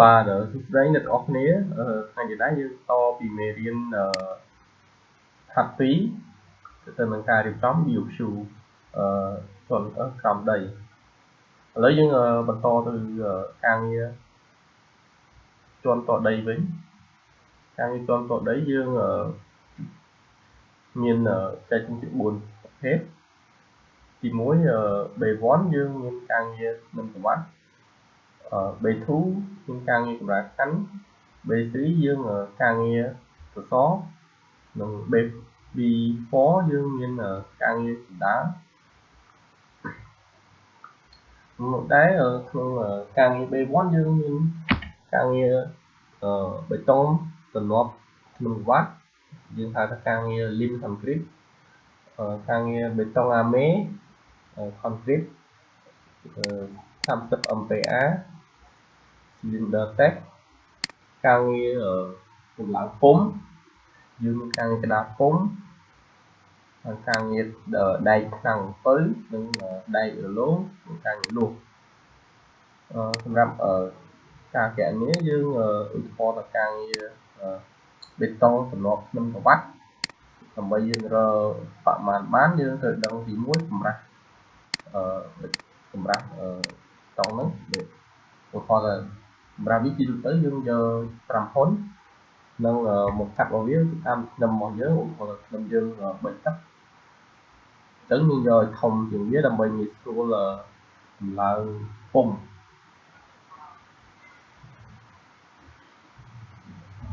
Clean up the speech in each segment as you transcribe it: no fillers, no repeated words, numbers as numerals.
បាទសួស្តីអ្នកទាំងអស់គ្នាថ្ងៃនេះដែរយើងតពីមេរៀនហាត់2ទៅនឹងការរៀបចំ BOQ ជាន់ក្រោមដីឥឡូវយើងបន្តទៅការងារជាន់តដីវិញការងារជាន់តដីយើងមានចែកជា4ប្រភេទទី1 B1 យើងមានការងារនឹងប្រវត្តិ B2 មានការងារកម្រាលខណ្ឌ B3 យើងការងារសសរនិង B4 យើងមានការងារជណ្ដើរនោះដែរក្នុងការងារ B1 យើងមានការងារបេតុងទំនាប់ក្នុងវត្តយើងហៅថាការងារ lim concrete ការងារបេតុងអាមេ concrete 30 MPa cylinder tech ការងារកម្លាំងពុំយើងមានការងារក្តារពុំហើយការងារដែកខ្លាំងអំពៅនិងដែករលោងនិងការងារលួសសម្រាប់ការកណនាយើងឧទាហរណ៍ទៅការងារបេតុងទំនាប់ធ្នឹមក្រវ៉ាត់ដើម្បីយើងរកបរិមាណបានយើងត្រូវដឹងទី1កម្រាស់កម្រាស់តង់ហ្នឹងឧទាហរណ៍ថាកម្រាស់វាជាទូទៅយើងយក5ហ៊ុននិងមកកាត់របស់វាទៅតាមធ្នឹមរបស់យើងឧទាហរណ៍ធ្នឹមយើង3ទឹកអញ្ចឹងយើងយកឲ្យធំជាងវាដើម្បីងាយស្រួលកម្លាំងពុំ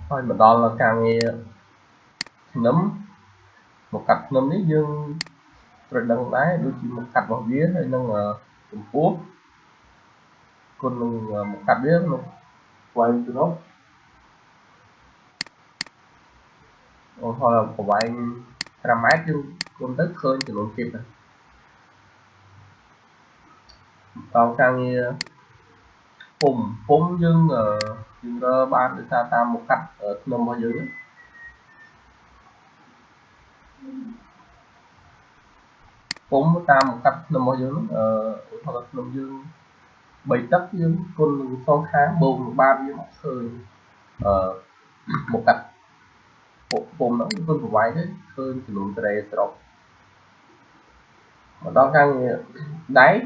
ហើយមកដល់ការងារធ្នឹមមកកាត់ធ្នឹមនេះយើងត្រូវដឹងដែរដូចជាមកកាត់របស់វាហើយនឹងកម្ពស់គុណនឹងមកកាត់វានោះស្វែងរកឧទាហរណ៍ប្រវែង5ម៉ែត្រយើងគុណទៅឃើញចំនួនគីបដែរតការងារពុំយើងយើងរើបានដោយសារតាមមកកាត់ធ្នឹមរបស់យើងពុំតាមមកកាត់ធ្នឹមរបស់យើងឧទាហរណ៍ធ្នឹមយើង3ទឹកយើងគុណនឹងសងខាងបូកនឹងបាតវាមកឃើញមកកាត់ពុំហ្នឹងគុណប្រវែងទៅឃើញចំនួនការ៉េសរុបមកដល់ការងារដែក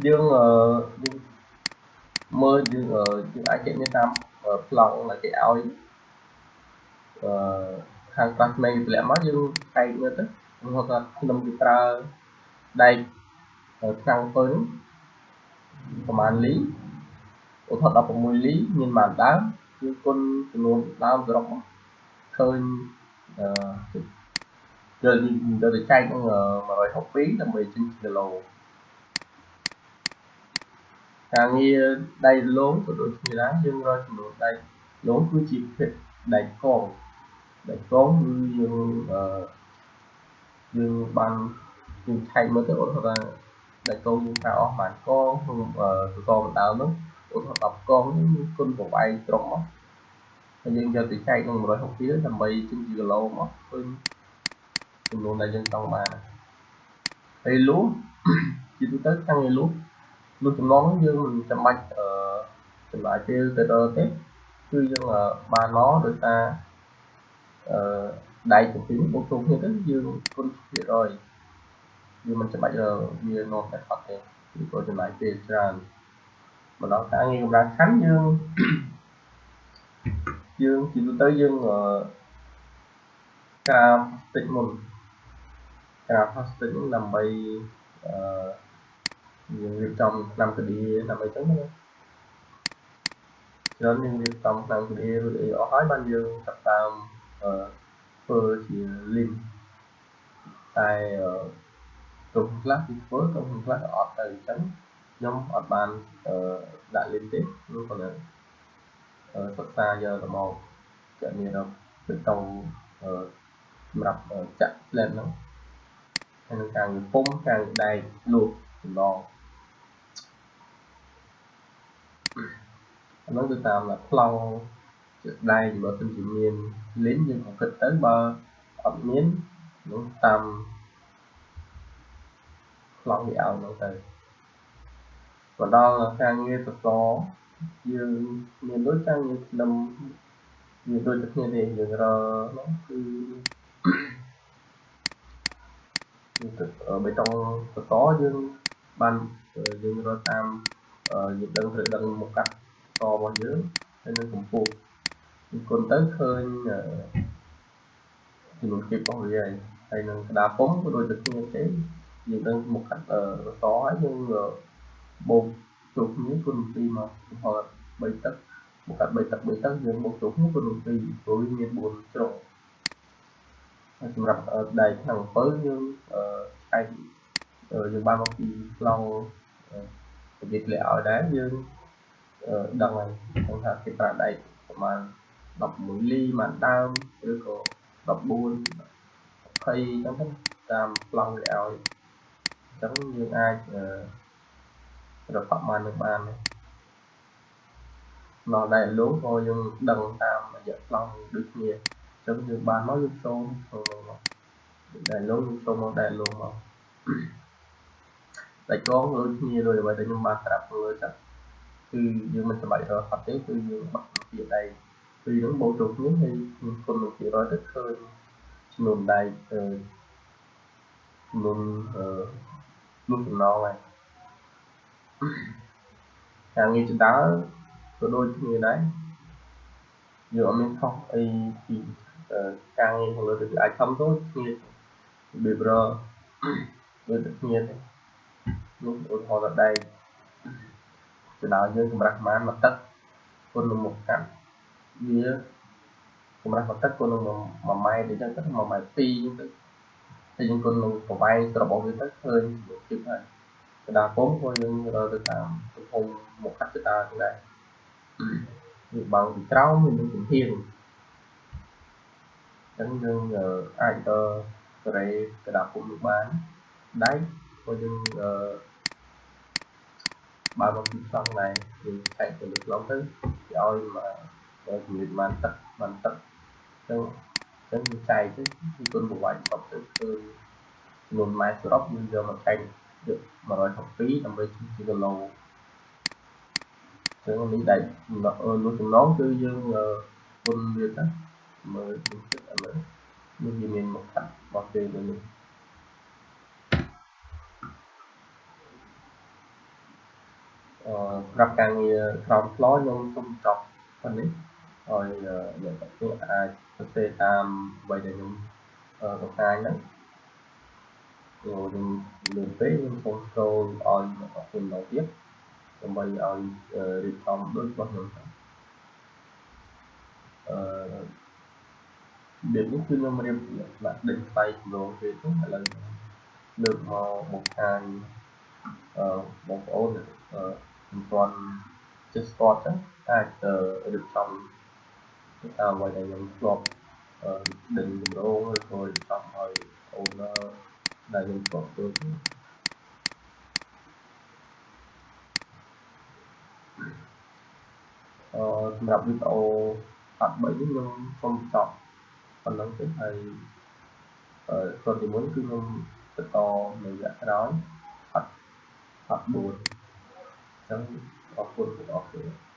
យើងមើលយើងអាចគណនាតាមប្លង់ដែលគេឲ្យខាង classmate គេទម្លាក់មកយើងកែកមើលទៅឧទាហរណ៍ថាធ្នឹមគេប្រើដែកខ្លាំងពើប្រហែលលីឧទាហរណ៍16លីមានប៉ុន្មានដើមយើងគុណចំនួនដើមសរុបមកឃើញយកទៅចែកនឹង162ដើម្បីចេញគីឡូការងារដែករលោងក៏ដូចគ្នាដែរយើងរកចំនួនដែករលោងគឺជាប្រភេទដែកកងដែកកងគឺយើងយើងបានយើងឆែកមើលទៅឧទាហរណ៍ថាដែកកងយើងប្រើអស់ប៉ុន្មានកងក្នុងសសរបណ្ដើមហ្នឹងឧទាហរណ៍10កងយើងគុណប្រវែងត្រង់មកហើយយើងយកទៅចែកនឹង162ដើម្បីចេញជាគីឡូមកឃើញចំនួនដែលយើងចង់បានហើយលួសជាទូទៅការងារលួសចំណងយើងមិនចាំបាច់ចំណាយពេលទៅដល់ទេគឺយើងបានមកដោយសារដែកទាំងពីរបូកចូលគ្នាទៅយើងគុណភាគរយយើងមិនចាំបាច់វានាំតែអត់ទេគឺក៏ចំណាយពេលច្រើនមកដល់ការងារកម្រាលខណ្ឌយើងជាទូទៅយើងក្រាលផ្លាស្ទិកមុនក្រាលផ្លាស្ទិកហ្នឹងដើម្បីយើងរៀបចំថ្នាំកាឌាដើម្បីចឹងណាច្រើនយើងរៀបចំថ្នាំកាឌារួចអីអស់ហើយបានយើងចាប់តាមធ្វើជាលីមតែក្រុមខ្លះគេធ្វើក្រុមខ្លះក៏អត់ទៅអញ្ចឹងខ្ញុំអត់បានដាក់លីមទេខ្ញុំគ្រាន់តែសិក្សាយកទៅមកគណនារកបេតុងសម្រាប់ចាក់ស្លែបហ្នឹងហើយនឹងការងារពុំការងារដែកលួសចំណងអានោះទៅតាមប្លង់ជាដែកបើសិនជាមានលីមយើងក៏គិតទៅបើអត់មាននោះតាមប្លង់វាឲ្យនោះទៅ មកដល់ការងារសសរយើងមានដូចការងារធ្នឹមវាដូចតែគ្នាទេយើងរនោះគឺបេតុងសសរយើងបានយើងរកតាមយើងដឹងត្រូវដឹងមុខកាត់សរបស់យើងហើយនឹងកម្ពស់គុណទៅឃើញចំនួនគៀបរបស់វាហើយនឹងក្តារពុំក៏ដូចតែគ្នាទេយើងដឹងមុខកាត់សហើយយើងបូកចូលគ្នាគុណ2មកឧទាហរណ៍3ទឹកមុខកាត់3ទឹក3ទឹកយើងបូកចូលគ្នាគុណ2ព្រោះវាមាន4ជ្រុងហើយសម្រាប់ដែកខាងអំពៅយើងឆែកយើងបានមកពីប្លង់និយាយធ្លាក់ឲ្យដែរយើងដឹងហើយដឹងថាគេប្រើដែកប្រហែល16លីមួយដើមឬក៏14 20ចឹងទៅតាមប្លង់គេឲ្យអញ្ចឹងយើងអាចរកប្រមាណនឹងបានដល់ដែកលងក៏យើងដឹងតាមរយៈប្លង់ដូចគ្នាអញ្ចឹងយើងបានមកយើងចូលក្នុងមកដែកលងយើងចូលមកដែកលងមកដែកកងដូចគ្នាដូចអ្វីដែលខ្ញុំបានប្រាប់លើចឹងគឺយើងមិនចាំបាច់រកហត់ទេគឺយើងបាក់ពីដែកពីរហ្នឹងបូកចូលគ្នាហើយគុណនឹង200ទៅឃើញចំនួនដែកចំនួនលុះចំណងហើយការងារជណ្ដើរក៏ដូចគ្នាដែរយើងអត់មានខុសអីពីការងារខាងលើទៅអាចខំទៅគ្នារបៀបរដូចតែគ្នាទេនោះឧទាហរណ៍ដល់ដែកជណ្ដើរយើងកម្រាស់ប្រហែលមួយទឹកគុណនឹងមុខកាត់វាកម្រាស់មួយទឹកគុណនឹង1ម៉ែត្រអញ្ចឹងទៅ1ម៉ែត្រ2អញ្ចឹងទៅហើយយើងគុណនឹងប្រវែងសរុបរបស់វាទៅឃើញចំនួនគៀបហើយកណ្ដាលពុំក៏យើងរកទៅតាមទំហំមុខកាត់ជណ្ដើរដែរវាបាំងពីក្រោមវានឹងចំហៀងអញ្ចឹងយើងអាចទៅសេរីកណ្ដាលពុំនោះបានដែកក៏យើងបានមកពីប្លង់ដែរយើងឆែកទៅលើប្លង់ទៅគេឲ្យមកជំរាបបានទឹកបានទឹកអញ្ចឹងយើងចែកទៅគឺគុណប្រវែងសរុបទៅឃើញចំនួនម៉ែត្រសរុបយើងយកមកចែកយក162ដើម្បីជាគីឡូអញ្ចឹងនេះដែកលុះចំណងគឺយើងគុណវាទៅមើលខ្ញុំគិតឥឡូវនេះវាមានមកកាត់របស់គេលើនេះសម្រាប់ការងារក្រោមផ្លោខ្ញុំសូមចប់ប៉ុណ្នេះហើយអ្នកទាំងអស់អាចសរសេរតាមអ្វីដែលខ្ញុំបង្ហាញហ្នឹងខ្ញុំលឿនពេកខ្ញុំសូមចូលឲ្យអ្នកទាំងអស់គ្នាម្ដងទៀតដើម្បីឲ្យរៀបចំដូចរបស់ខ្ញុំទៅរបៀបនេះគឺខ្ញុំរៀបលក្ខណៈដេញថ្លៃគម្រោងគេទៅឥឡូវលើកមកបង្ហាញបងប្អូនមិនទាន់ចេះស្គាល់ចឹងអាចរៀបចំទៅតាមអ្វីដែលខ្ញុំធ្លាប់ដេញគម្រោងឬក៏រៀបចំឲ្យអូនដែលខ្ញុំធ្លាប់ធ្វើសម្រាប់វីដេអូផាត3នេះខ្ញុំសូមចប់ប៉ុណ្ណឹងទេហើយគ្រាន់ទី1គឺខ្ញុំបន្តនៅវគ្គក្រោយផាត4អញ្ចឹងអរគុណទាំងអស់គ្នា។